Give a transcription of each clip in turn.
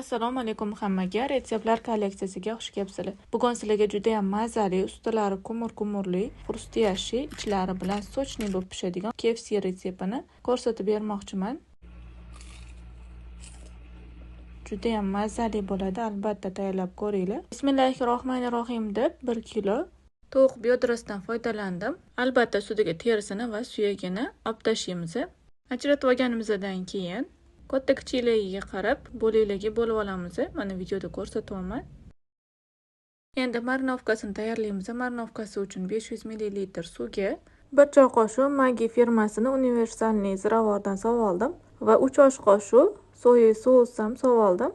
Assalomu alaykum hammaga, retseptlar kolleksiyasiga xush kelibsizlar. Bugun sizlarga juda ham mazali, ustilari kumur-kumurli, xrustiyashi, ichlari bilan sochni bo'lib pishadigan KFC retseptini ko'rsatib bermoqchiman. Juda ham mazali bo'ladi, albatta tayyorlab ko'ringlar. Bismillahirrohmanirrohim deb 1 kilo tovuq byodrasidan foydalandim. Albatta ustiga terisini va suyagini olib tashlaymiz. Ajratib olganimizdan keyin katta kichikligiga qarab bo'laklarga bo'lib olamiz. Mana videoda ko'rsatyapman. Endi marinovkasini tayyorlaymiz. Marinovkasi uchun 500 ml suvga 1 choy qoshiq Maggi firmasini universalniy ziravordan solib oldim va 3 osh qoshiq soya sous ham solib oldim.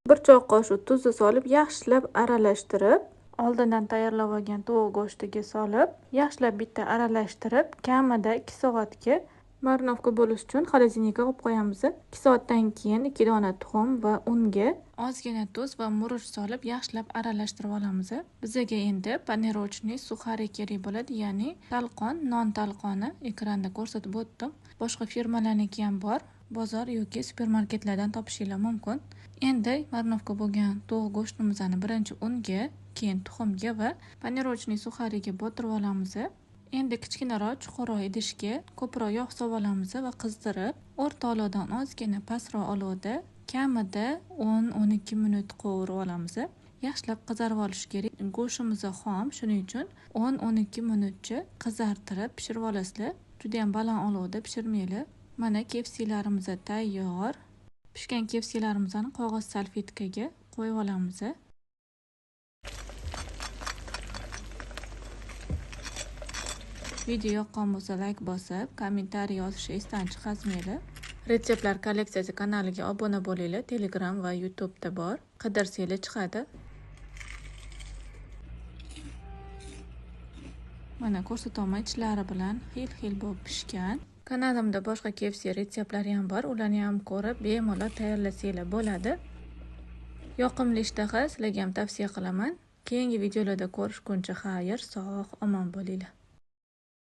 1 choy qoshiq tuzni solib yaxshilab aralashtirib, oldindan tayyorlab olgan tovuq go'shtiga solib, yaxshilab bitta aralashtirib, kamida 2 soatga marinovka bo'lish uchun xolodilnikka qo'yib qo'yamiz. 2 soatdan keyin 2 dona tuxum va unga ozgina tuz va murch solib yaxshilab aralashtirib olamiz. Bizga endi panirochniy suxari kerak bo'ladi, ya'ni talqon, non talqoni ekranda ko'rsatib o'tdim. Boshqa firmalarniki ham bor, bozor yoki supermarketlardan topishinglar mumkin. Endi marinovka bo'lgan tovuq go'shtimizni birinchi unga, keyin tuxumga va panirochniy suxariga botirib olamiz. Endi kichkinaroq chuqurroq idishga ko'proq yog' solib olamiz va qizdirib, o'rta olovdan ozgina pastroq olovda kamida 10-12 minut qovurib olamiz. Yaxshilab qizarib olish kerak. Go'shtimiz xom, shuning uchun 10-12 minutcha qizartirib pishirib olasizlar. Juda ham baland olovda pishirmanglar. Mana KFC'larimiz tayyor. Pishgan KFC'larimizni qog'oz salfetkaga qo'yib olamiz. Video yoqqan bo'lsa like bosib, kommentariy yozishni esdan chiqarmanglar. Retseptlar kolleksiyasi kanaliga obuna bo'linglar. Telegram va YouTube'da bor. Qidirsanglar chiqadi. Mana ko'rsataman, ichlari bilan xil-xil bo'lib pishgan. Kanalimda boshqa KFC retseptlari ham bor. Ularni ham ko'rib, bemalol tayyorlasanglar bo'ladi. Yoqimli ishtaha sizlarga ham tavsiya qilaman. Keyingi videolarda ko'rishguncha xayr, sog', omon bo'linglar.